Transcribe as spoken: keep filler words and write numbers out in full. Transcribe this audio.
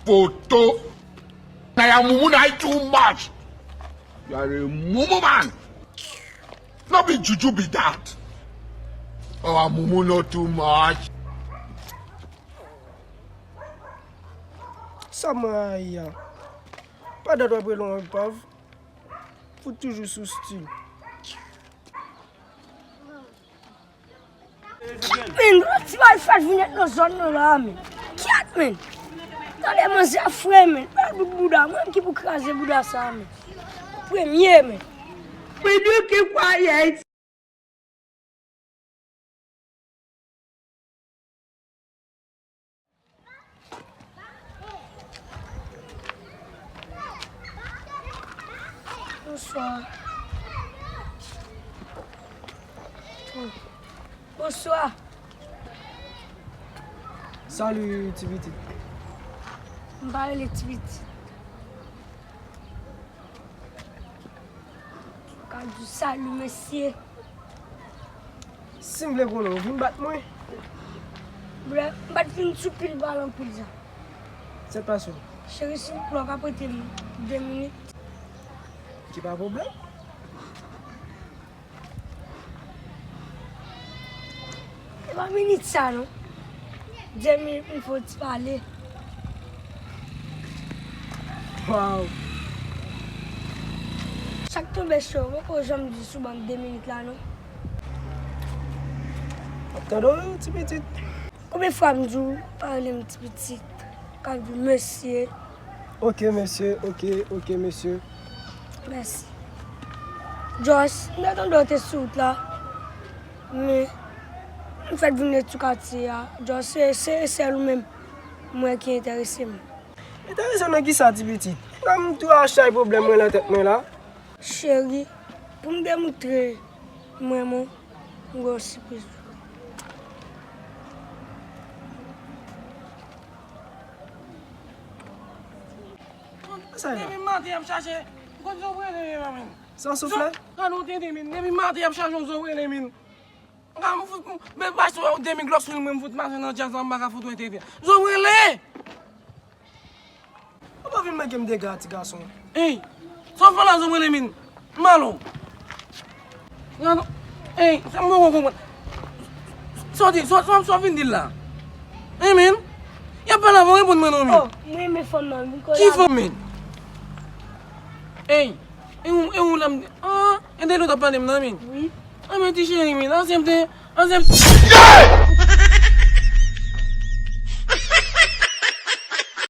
Foto. Naya mumu nai too much. You are a mumu man. No be juju be that. Oh, a mumu no too much. Sa mwen a ye a. Pa dat w ap rele yon epav. Ou toujou sou stil. Kyèt, men, yon ti bagay fèt vin nan zòn nan la, men. Kyèt, men. Tande manzè fre, men. Bèl bout bouda, mwen ki pou kraze bouda sa, men. Premye, men. Mwen di ke kwayè. Bonswa. Bonswa. Salut, ti pitit. M pa rele ti pitit. Ka di salut, mesye. Si m vle konnen, ou vin bat mwen? Brè, m pa t vin sou pil pale anpil sa. Sèt pasyon. Cheri, silvouplè, w ka prete m de minit? Ki pa pwoblèm. E pa minit sa non. De minit m fè w ti pale. Waw. Sa k tonbe cho, ou poko janm di sou banm de minit la non. M ap tande w wi, ti pitit. Konbyen fwa m di w pa rele m ti pitit? Ka di mesye. Ok, mesye, ok, ok, mesye. Mèsi. Josh, m te tande w te sou wout la, men m fèk vin ret sou katye a. Josh, se, se sèl ou menm m wè ki enterese m. Enterese w nan kisa, ti pitit? Nan m tou a chay pwoblèm mwen nan tèt mwen la. Cheri, pou m demoutre mwen, mwen, m gen yon sipriz pou ou. Sa ye la? Depi maten y ap chache, m konn zò w rele menm, men. San soufle? Gade yon tenten, men. Depi maten y ap chache yon zò w rele, men. Gade m fout, men pa sou yon demi glòs sou li, mwen m fout mache nan djaz la, m pa ka fout yon tenten. Zò w rele! Ou pa vin manke m dega, ti gason. Ey, sa w fè la, zò w rele, men. Malo. Gade, ey, sa m poko konprann. Sa w di, sa, sa, sa w vin di l la? Ey, men. Y ap pale avè w, reponn mwen non, men. Oh, mwen renmen fanm nan, vin kole avè m. Ki fanm, men? Ey, e ou, e ou la m di, ah, e de li w t ap pale m nan, men. Wi. Ah, men ti cheri, men, aksepte, aksepte.